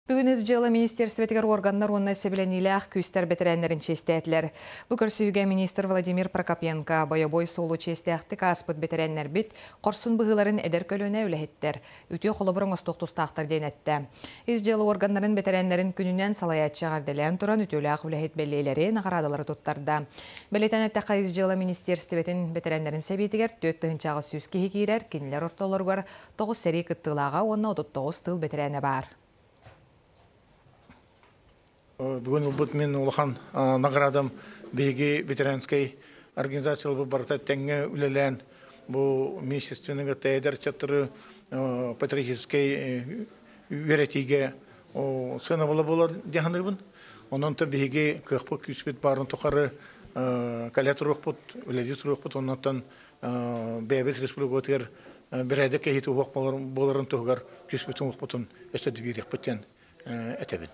Бүгүн Ис дьыала министиэристибэтигэр уорганнар уонна сэбилэниилээх күүстэр бэтэрээннэрин чиэстээтилэр. Бу көрсүһүүгэ министр Владимир Прокопенко бойобуой суолу чиэстээхтик ааспыт бэтэрээннэрбит хорсун быһыыларын эдэр көлүөнэ үлэһиттэр үтүө холобур оҥостуох тустаахтар диэн эттэ. Ис дьыала уорганнарын бэтэрээннэрин күнүнэн салайааччы эҕэрдэлээн туран үтүөлээх үлэһит бэлиэлэри, наҕараадалары туттарда. Бэлиэтээн эттэххэ, Ис дьыала министиэристибэтин бэтэрээннэрин сэбиэтигэр 4800 киһи киирэр, кинилэр ортолоругар 9 сэрии кыттыылааҕа уонна 39 тыыл бэтэрээнэ баар. Бүгүн ылбыт мин улахан наградам биһиги ветеранскай организацияларбыт барыта тэҥҥэ үлэлээн бу министерственный эдэр ыччаттары патриотическай үөрэтиигэ сыанабыла буолар диэн саныыбын. Онон биһиги кыахпыт күүспүт баарын тухары кэлэ туруохпут, үлэлии туруохпут. Оннуттан бэйэбит республикабытыгар бэрээдэк кэһиитэ уһуох буоларын туһугар күүспүтүн уохпутун өссө да биэриэхпит диэн этэбин.